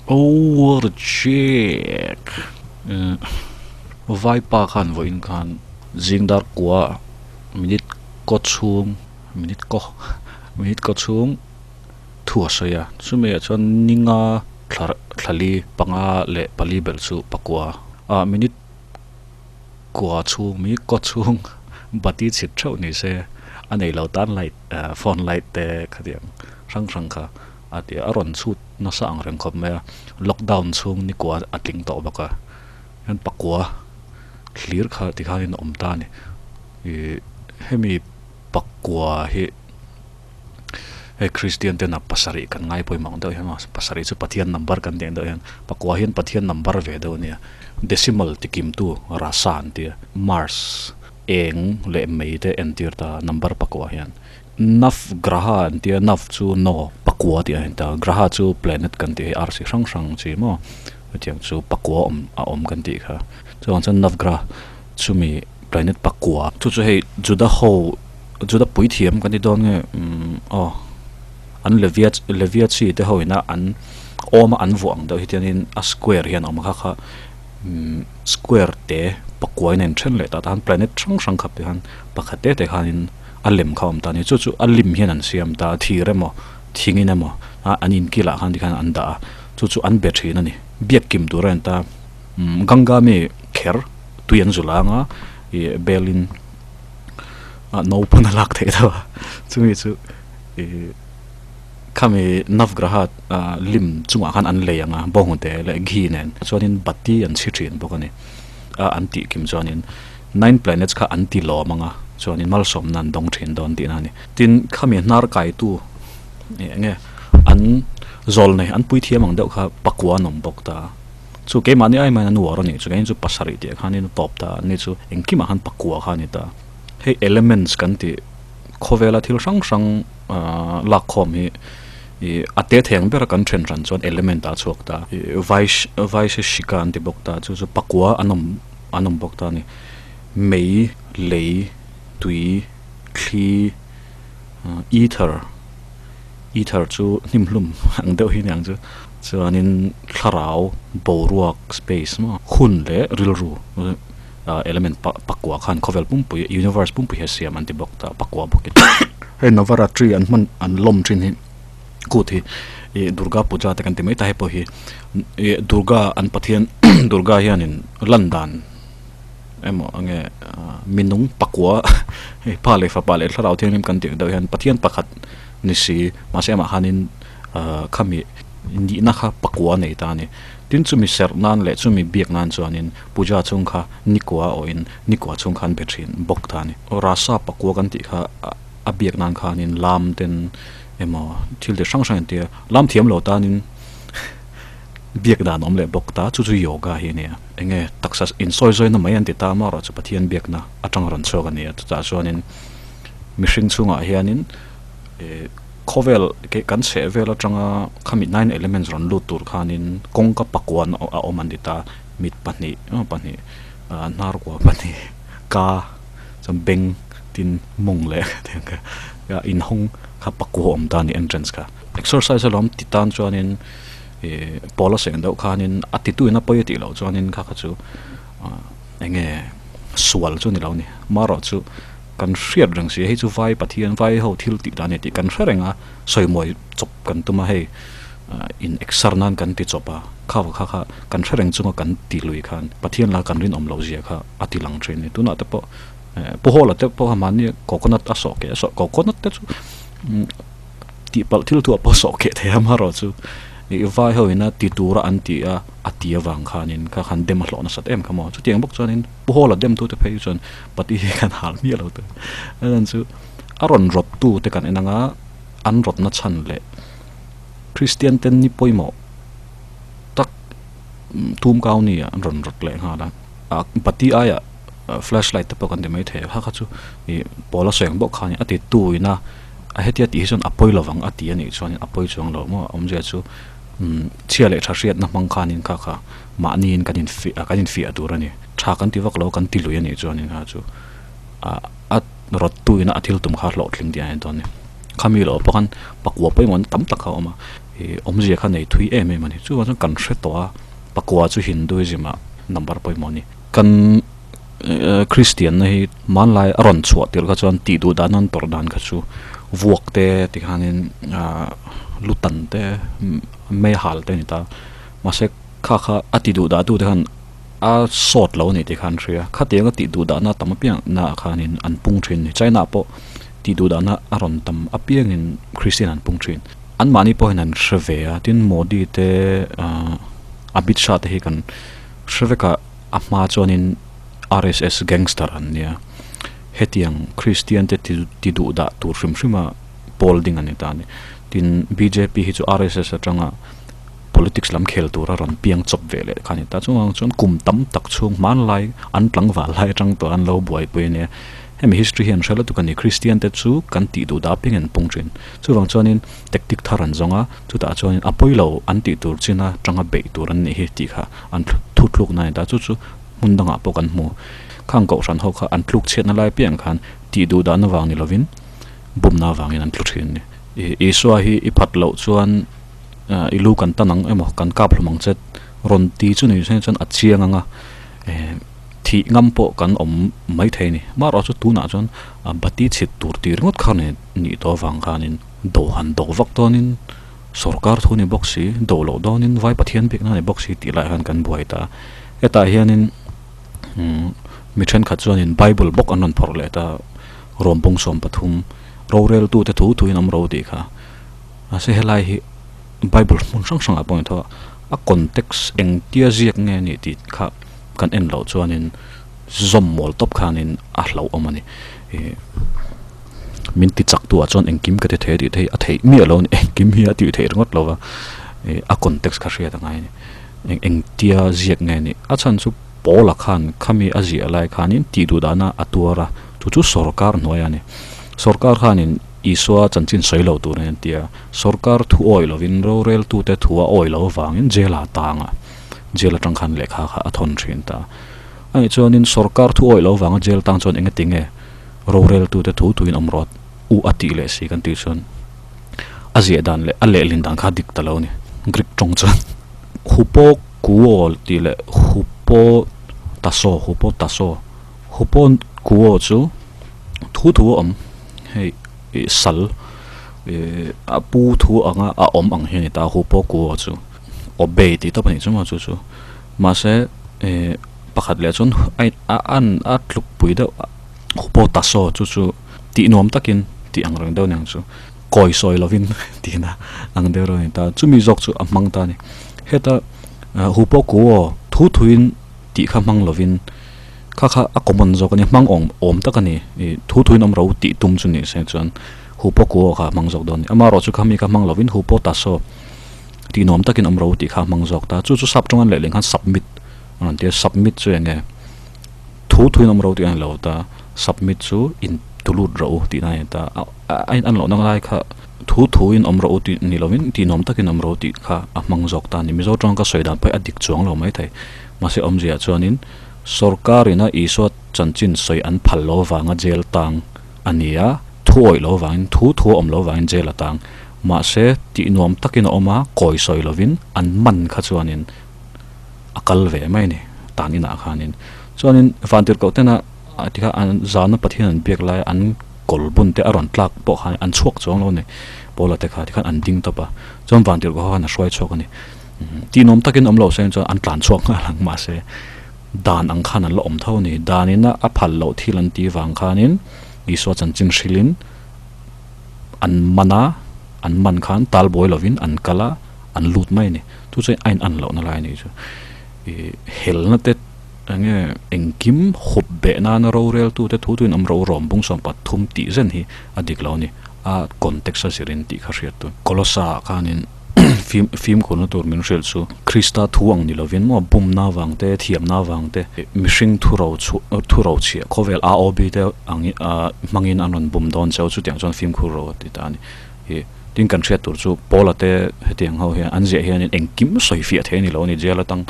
Oh what a check Vaipa khan vawiin khan zing dar kua minute kaw chhung minute kaw minute kaw chhung thu a sawi a chumi ah chuan ninga thla thlali panga leh pali belh chu pakua ah minute kua chhung minute kaw chhung bati chhit theuh ni se a nei lo tan light phone light te khatiang hrang hrang kha a ti a a rawn chhut nasa ang reng khawp mai a lockdown chhung ni kua a tling tawh bawk a hian pakua hlir kha tikhanin a awm ta a ni ih hemi pakua hi hei Christian ten a pasarih kan ngai pawimawh ang deuh hian pasarih chu Pathian number kan tih ang deuh hian pakua hian Pathian number ve deuh a nia decimal ti kim tu rasa an tia Mars eng leh mei te entir ta number pakua hian Nav graha an tia Nav chu no pakua tih a ni ta graha chu planet kan tih hi arsi hrang hrang chi maw hetiang chu pakua awm a awm kan tih kha chuvang chuan Nav graha chumi planet pakua chu chu hei Juda ho Juda puithiam kan ti dawn nge umm aw an Levia Levia chi te ho ina an awm a an vuah ang deuh hi tiangin a square hian a awm a kha kha umm square te pakua in a inthen leh ta tan planet hrang hrang kha te khan pakhat te te khanin a lem kha a awm ta a ni chu chu a lim hian an siam ta a thir emaw thing in emaw a an inkilah khan tikhan an dah a chu chu an be thin a ni biak kim tur a en ta umm ganga mi kher tui an zu lang a ih bel in a no pawn a lak theih deuh a chumi chu ih khami navgraha ah lim chungah khan an lei ang a bawngte leh ghee nen chuanin bati an chhi thin bawk a ni a an tih kim chuanin nine planets kha an ti lawm ang a chuanin malsawmna an dawng thin dawn tihna a ni tin khami hnar kaitu ih eng nge an zawl nei an puithiam ang deuh kha pakua an awm bawk ta. Chu keimahni ai maiin an uar a nih chu keiin chu pasarih tih ah khanin a tawp ta a ni chu engkimah khan pakua kha a ni ta. Hei elements kan tih khawvela thil hrang hrang ahh lak khawm hi ih a te thei ang bera kan then hran chuan element ah a chhuak ta. Ih vai vaisheshika an ti bawk ta chu chu pakua an awm an awm bawk ta a ni. Mei, lei, tui, thli, ether. Ether chu hnimhlum ang deuh hi a ni ang chu. Chuanin thlarau, boruak, space maw, hun leh rilru element pakua khan khawvel pumpui, universe pumpui hi a siam an ti bawk ta, pakua bawkin. Hei Navaratri an hman an lawm thin hi kut hi ih Durga Puja te kan ti mai ta hei pawh hi ih Durga an Pathian Durga hianin lan dan emaw enge minung pakua hei pa leh fapa leh thlarau thianghlim kan tih ang deuh hian Pathian pakhat ni si mahse amah khanin ahh khami nihna kha pakua a nei ta a ni tin chumi serh nan leh chumi biak nan chuanin puja chhung kha nikua a awhin nikua chhung khan be thin bawk ta a ni rasa pakua kan tih kha a biak nan khanin lam ten emaw thil ti hrang hrang an tia lam thiam lo tanin. Biak dan awm leh bawk ta, chu chu yoga hi a nia. Enge taksa insawi zawina mai an ti ta amaherawh chu Pathian biakna atanga rawn chhuak a ni a, chutah chuanin mihring chhungah hianin ih khawvel kan chheh vel atanga khami nine elements rawn lut tur khanin kawngka pakuan a awm an ti ta, mit pahnih pahnih hnar kua pahnih ka chuan beng tin mawng leh inhawng kha pakua awm ta a ni entrance kha. Exercise alawm ti tan chuanin. Ih pawl a seng deuh khanin a tituin a pawi a tih loh chuanin kha kha chu eng nge sual chu ni lo a ni marawh chu kan hriat reng si a hei chu vai pathian vai ho thil tih dan a ni tih kan hre reng a sawimawi chawp kan tum a hei in exer nan kan ti chawp a kha kha kha kan hre reng chunga kan ti lui khan pathian la kan rinawm loh zia kha a ti lang thin a ni tunah te pawh pu hawla te pawh kha mahni coconut a sawh keh a sawh coconut te chu. Tihpalh thil thu a pawh sawh keh thei a amaherawh chu ih vai ho ina ti tura an ti a a ti avang khanin kha khan dem a hlawh nasat em kha maw chutiang bawk chuanin pu Hawla dem tute phei chuan pati hi kan hal miah lo tur a chuan chu a rawn rawt tu te kan en anga an rawtna chhan leh Kristian ten ni pawimawh tak tum kau ni ah an rawn rawt leh nghal a pati aiah flashlight te pawh kan ti mai thei a kha kha chu ih pawl a sawi ang bawk khanin a ti tu ina. A hetia tih hi chuan a pawi lovang a ti a nih chuanin a pawi chuang lo maw awmzia chu umm chhia leh tha hriatna hmang khanin kha kha mahniin kan infiah kan infiah tur a ni. Tha kan ti vak lo kan ti lui a nih chuanin kha chu ah a rawttu ina a thil tum kha hlawhtling tih a ni dawn a ni. Khami loh pawh khan pakua pawimawhna tam tak kha a awm a. Ih awmzia kha nei thui em em a ni. Chuvang chuan kan hre tawh a, pakua chu Hinduism ah number pawimawh a ni. Kan Kristian na hi hmanlai a rawn chhuah tirh kha chuan tih duh dan an tawrh dan kha chu vuak te tikhanin ah lutan te mei hal te a ni ta. Mahse kha kha a ti duh dah tu te khan a sawt lo a ni tih kha an hria. Khatiang a tih duh dahna tam apiang naah khanin an pung thin a ni. China ah pawh tih duh dahna a rawn tam apiangin Kristian an pung thin. Anmahni pawhin an hre ve a, tin Modi te ah Amit Shah te hi kan hre vek a, a hma chuanin RSS gangster an nia. Hetiang Kristian te ti duh dah tur hrim hrim a pawl ding an ni ta a ni. Tin bjp hi chu RSS atanga politics lam khel tura rawn piang chawp ve leh kha a ni ta. Chuvang chuan kum tam tak chhung hmanlai an tlangval lai atang tawh an lo buaipui a nia. Hemi history hi an hre lutuk a ni. Kristian te chu kan tih duh dah apiangin an pung thin. Chuvang chuanin tactic thar an zawng a, chutah chuanin a pawi lo an tih tur china tanga beih tur an nih hi tih kha an thutlukna a ni ta. Chu chu hmun dangah pawh kan hmu. Khang kohhran ho kha an tluk chhiatna lai piang khan tih duh dahna vang ni lovin bumna vangin an tlu thin a ni. Isua hi i phat loh chuan i lu kan tan ang emaw kan kap hlum ang che rawn ti chu ni chuan a chiang ang a. Thih ngam pawh kan awm mai thei a ni. Marawh chu tunah chuan bati chhit tur tih ringawt kha nih tawh avang khanin do han do vak dawnin sorkar thu ni bawk si, do loh dawnin vai Pathian bikna ni bawk si tih lai khan kan buai ta. Hetah hianin mi thenkhat chuanin Bible bawk an rawn phawrh leh ta, Rawmpung 13, roreltute thu thuin awm ro tih kha. Mahse helai hi Bible hmun hrang hrangah pawh a ni tho a, a context engtia ziak nge a nih tih kha kan en loh chuanin zawm mawl tawp khanin a hlauhawm a ni. Ih min ti chak tu ah chuan engkim ka ti thei a tih theih a theih miah lo a ni engkim hi a tih theih ringawt lo va ih a context kha hriat a ngai a ni. Eng engtia ziak nge a nih a chhan chu Paula khan khami a ziah lai khanin tih duh dahna a tuar a chu chu sorkar hnuai a ni. Sorkar khanin Isua chanchin sawi lo tur an ti a, sorkar thu awih lovin roreltute thu a awih loh avangin jail ah a tang a, jail atang khan lehkha kha a thawn thin ta. A nih chuanin sorkar thu awih loh avanga jail tang chuan engati nge roreltute thu thuin awm rawh u a tih leh si kan tih chuan a ziah dan leh a lehlin dan kha a dik ta lo a ni. Greek tawng chuan hupo kuo tih leh hupo taso hupo taso hupo kuo chu thu thu a awm hei ih sal ih a pu thu anga a awm ang hi a ni ta hupo kuo chu obey tih tawp a nih chu maw chu chu mahse ih pakhat leh chuan a a an a tluk pui deuh hupo taso chu chu tih nuam takin tih ang reng deuh a ni ang chu kawi sawi lovin tihna ang deuh reuh a ni ta chumi zawk chu a hmang ta a ni heta hupo kuo thu thuin tih kha hmang lovin. Kha kha a common zawk a ni, hmang awm awm tak a ni. Ih thu thuin awm ro tih tum chu ni se chuan hupo kuo kha hmang zawk dawn a ni. Amaherawhchu kha mi kha hmang lovin hupo taso tih nuam takin awm ro tih kha hmang zawk ta. Chu chu sap tawng an leh leh khan submit a rawn ti a, submit chu eng nge? Thu thuin awm ro tih a ni lo ta, submit chu in tulut rawh u tihna a ni ta. A in an lohna lai kha thu thuin awm rawh u tih ni lovin tih nuam takin awm ro tih kha a hmang zawk ta a ni. Mizo tawng ka sawi dan pawh hi a dik chuang lo maithei. Mahse awmzia chuanin Sorkar ina Isua chanchin sawi an phal lo vanga jail tang a ni a, thu awih lo vangin, thu thu a awm lo vangin jail a tang. Mahse, tih nuam takin a awm a, kawi sawi lovin an man kha chuanin a kal ve mai a ni, tan inah khanin. Chuanin Vantirhkoh tena tikha an zana Pathian an biak laia an kawl bun te a rawn tlak pawh khan an chhuak chuang lo a ni, Paula te kha tikhan an ding tawp a, chuan Vantirhkoh khan a hruai chhuak a ni. Tih nuam takin awm lo se chuan an tlan chhuak nghal ang mahse dan ang khan an la awm tho a ni. Danin a phal loh thil an tih vang khanin Isua chanchin hrilhin an man a, an man khan tal buai lovin an kal a, an lut mai a ni. Chu chuan a in an lohna lai a nih chu. Ih helna te eng nge engkim hup beh nana roreltute thu tuin awm ro rawm bung 13 tih zen hi a dik lo a ni. A context a zirin tih kha hriat tur. Kolosa ah khanin. Fim fimkhurna tur min hrilh chu Krista thu ang ni lovin maw bumna vang te thiamna vang te mihring thu ro chhuah thu ro chhiah khawvel AOB te ang ah hmangin an rawn bum dawn cheu chutiang chuan fimkhur ro a ti ta a ni. Ih tin kan hriat tur chu Paula te hetiang ho hian an ziah hianin engkim sawi fiah thei a ni lo a ni jail atang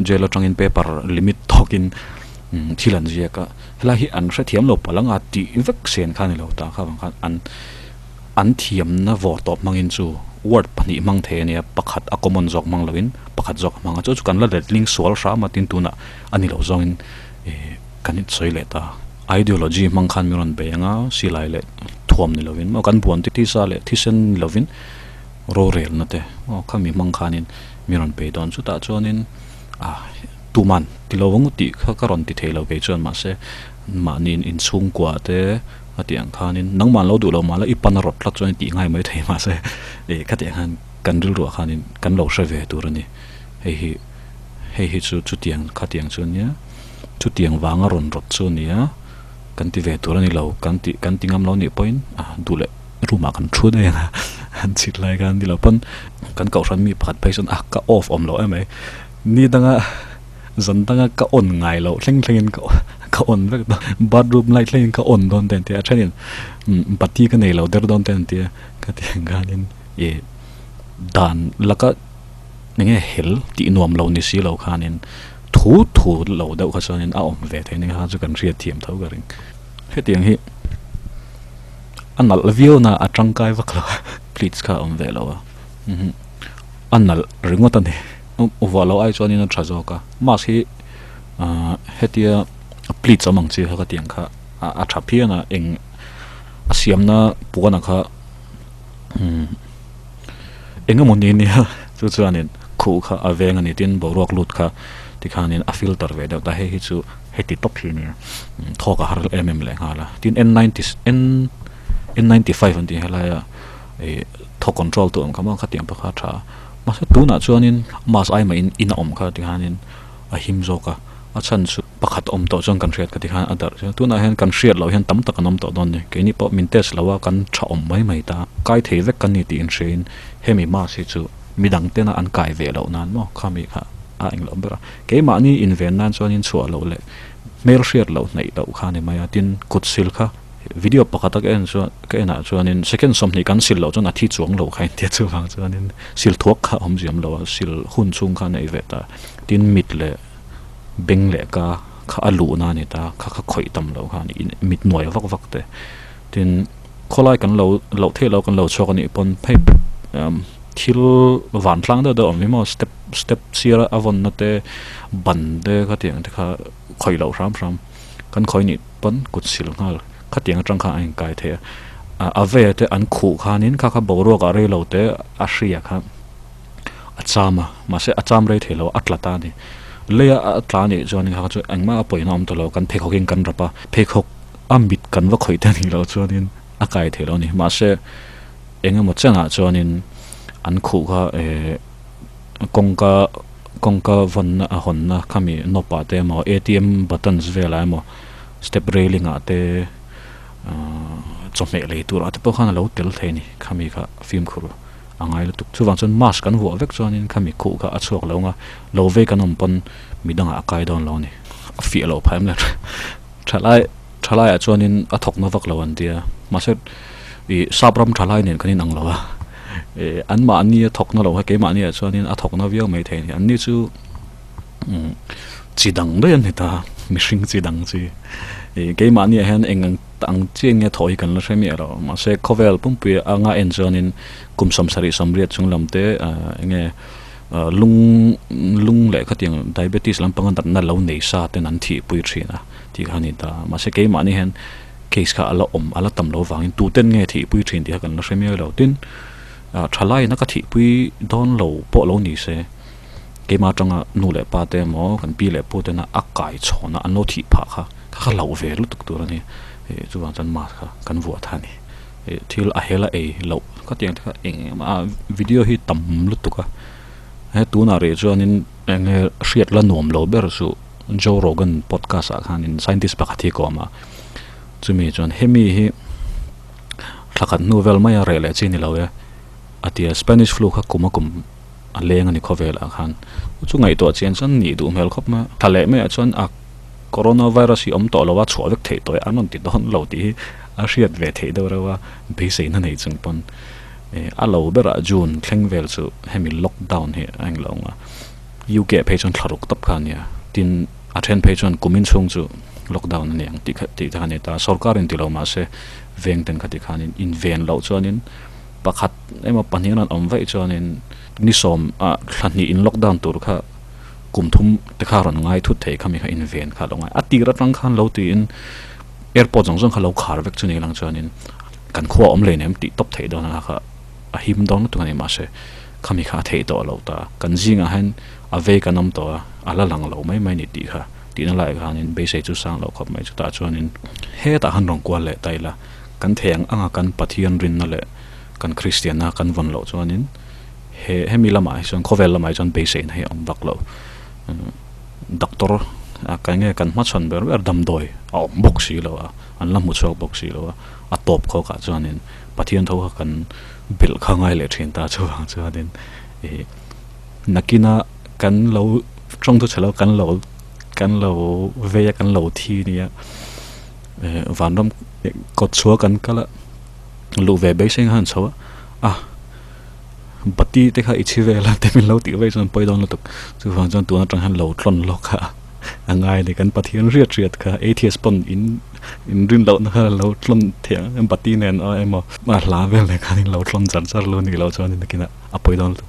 jail atangin paper limit tawkin thil an ziak a helai hi an hrethiam lo palh anga tih vek sen kha a ni lo ta kha vang khan an An thiamna vawr tawp hmangin chu Word pahnih hmang thei a nia, pakhat a common zawk hmang loin pakhat zawk a hmang a, chu chu kan la letling sual hram a tin tunah a ni loh zawngin ih kan insawi leh ta. Ideology hmang khan min rawn bei ang a, silai leh thuam ni lovin maw kan buan te tisa leh thisen ni lovin rorelna te maw khami hmang khanin min rawn bei dawn. Chutah chuanin ah tuman ti lo ang tih kha ka rawn ti thei lo kei chuan mahse mahni inchhungkua te a tih ang khanin nangmah an lo duh lo mahla i pan a rawt tlat chuan i tih ngai mai thei mahse ih khatiang khan kan rilruah khanin kan lo hre ve tur a ni. Hei hi hei hi chu chutiang khatiang chu ania chutiang vanga rawn rawt chu a nia kan ti ve tur a ni lo kan tih kan ti ngam lo nih pawhin ah duh leh room ah kan thu daih ang a an chhit lai khan ni lo pawn kan kohhran mi pakhat phei chuan ah ka off awm loh em mai ni danga Zan danga ka on ngai loh thleng thlengin ka ka on vek dawn bathroom light thlengin ka on dawn te an ti a thenin bati ka nei lo der dawn te an ti a ka ti ang khanin ih dan laka eng nge hel tih nuam lo ni si lo khanin thu thu lo deuh kha chuanin a awm ve thei nia kha chu kan hriat thiam tho ka ring hetiang hi a nalh viau na a tangkai vak lo pleats kha a awm ve lo a a nalh ringawt a ni. Vuah loh ai chuanin a tha zawk a, mask hi ahh hetia pleats awm ang chi kha ka tih ang kha a tha phian a eng a siamna puan ah kha umm eng emaw ni nia chu chuanin khuh kha a veng a ni tin boruak lut kha tikhanin a filter ve deuh ta hei hi chu heti tawp hi ania thawk a har em em leh nghal a tin N ninety N N 95 an tih helai a ih thaw control tu ang kha maw khatiang pawh kha a tha a. Mahse tunah chuanin mask ai mahin in a awm kha tikhanin a him zawk a, a chhan chu pakhat awm tawh chuan kan hriat kha tikhan a darh chuan tunah hian kan hriat loh hian tam tak an awm tawh dawn a ni. Keini pawh min test lo a kan tha awm mai mai ta, kai thei vek kan ni tih inhriain hemi mask hi chu midang tena an kai ve loh nan maw khami kha a englo ber a. Keimahni inven nan chuanin chhuah loh leh hmel hriat loh hnaih loh kha a ni mai a, tin kut sil kha Video pakhata ka en chuan ka enah chuanin second 20 kan sil loh chuan a thi chuang lo kha intia chuvang chuanin sil thuak kha a awm ziam lo a, sil hun chhung kha a nei ve ta. Tin mit leh beng leh ka kha a luhna a ni ta, kha kha khawih tam loh kha a ni, mit nuai vak vak te. Tin khawlai kan lo loh theih loh kan lo chhuak a nih pawn hei thil vantlang deuh deuh a awm hi maw step step sira a vawnna te ban te khatiang te kha khawih loh hram hram kan khawih nih pawn kut sil nghal khatiang atang khan a inkai thei a a veia te an khuh khanin kha kha boruak ah rei lo te a hria kha a cham a mahse a cham rei thei lo a tla ta a ni lei a a tla anih chuan kha chu engmah a pawina awm ta lo kan pheikhawk in kan rap a pheikhawk a mit kan va khawih te anih loh chuanin a kai thei lo a ni mahse engemaw chenah chuanin an khuh kha ehh kawngka kawngka vawnna a hawnna khami nawp ah te emaw A_T_M buttons velah emaw step railing ah te ahh chawhmeh lei tur ah te pawh khan a lo tel thei a ni khami kha fimkhur a ngai lutuk chuvang chuan mask kan vuah vek chuanin khami khuh kha a chhuak lo ang a lo vei kan awm pawn midangah a kai dawn lo a ni a fiah loh phah em le thalai thalai ah chuanin a thawk na vak lo an tia mahse ih sap ram thalai nen kan inang lo a ih anmahni a thawk na loh kha keimahni ah chuanin a thawk na viau mai thei a ni anni chu umm chi dang daih a ni ta mihring chi dang chi ih keimahni ah hian eng ang ang chiah nge thawh hi kan la hre miah lo mahse khawvel pumpui anga en chuanin kum 70 80 chung lam te ah eng nge ah lung lung leh khatiang diabetes lampanga natna lo nei sa ten an thihpui thin a tih kha a ni ta mahse keimahni hian case kha a la awm a la tam lo vangin tuten nge thihpui thin tih kha kan la hre miau lo tin ah thalaiin a ka thihpui dawn lo pawh lo ni se. Keimah atanga nu leh pa te emaw kan pi leh pu tena a kai chhawn a an lo thih phah kha kha kha hlauh ve lutuk tur a ni. Ih chuvang chuan mask kha kan vuah tha a ni. Ih thil a hel a ei loh ka tih ang te kha eng eng a video hi tam lutuk a. He tunah rih chuanin eng nge hriat la nuam lo ber chu Joe Rogan podcast ah khanin scientist pakhat hi ka awm a. Chumi chuan hemi hi thla khat hnu vel maia reh leh chi ni lo e a ti a. Spanish flu kha kum a kum. a leng a ni khawvel ah khan chu ngaihtuah chian chuan nih duh hmel khawp mai a tha leh mai ah chuan a corona virus hi awm tawh lo a chhuah vek theih tawh e an rawn ti dawn lo tih hi a hriat ve theih deuh reuh a beiseina nei chung pawn ih a lo berah June thleng vel chu hemi lockdown hi a englo ang a UK ah phei chuan thla ruk tawp kha a nia tin a then phei chuan kumin chhung chu lockdown a ni ang tih kha tih te kha a ni ta sorkar in ti lo mahse veng ten kha ti khanin inven loh chuanin. Pakhat emaw pahnih an rawn awm vaih chuanin ni sawm ah thla hnih in lockdown tur kha kum thum te kha rawn ngai thut thei kha mi kha inven kha a lo ngai. A tir atang khan lo tiin airport zawng zawng kha lo khar vek chu ni lang chuanin kan khua awm lei nem tih tawp theih dawn a kha a him dawn lutuk a ni mahse khami kha a theih tawh lo ta. Kan zingah hian a vei kan awm tawh a, a la lang lo mai mai ni tih kha tihna laiah khanin beisei chu sang loh khawp mai. Chutah chuanin hetah khan rawn kual leh ta ila kan thei ang anga kan Pathian rinna leh kan Kristianna kan vawn loh chuanin he hemi lamah hi chuan khawvel lamah hi chuan beiseina hi a awm vak lo. Doctor a ka nge kan hmachhawn ber ber damdawi a awm bawk si lo a, an la hmu chhuak bawk si lo a, a tawp khawkah chuanin Pathian tho kha kan belh kha ngai leh thin ta chuvang chuanin ih nakina kan lo tawng thu chhe lo kan lo kan lo vei a kan lo thi nia eh vanram kawt chhuah kan kal a luh ve beisei khan chho a a bati te kha i chhi vel a te min lo tih vei chuan pawi dawn lutuk chuvang chuan tun atang hian lo tlawn lawk a a ngai a ni kan Pathian riat riat kha atheist pawn in in rin loh na kha lo tlawn theih ang bati nen a emaw a hla vel nen khan in lo tlawn char char lo a nih loh chuan nakinah a pawi dawn lutuk.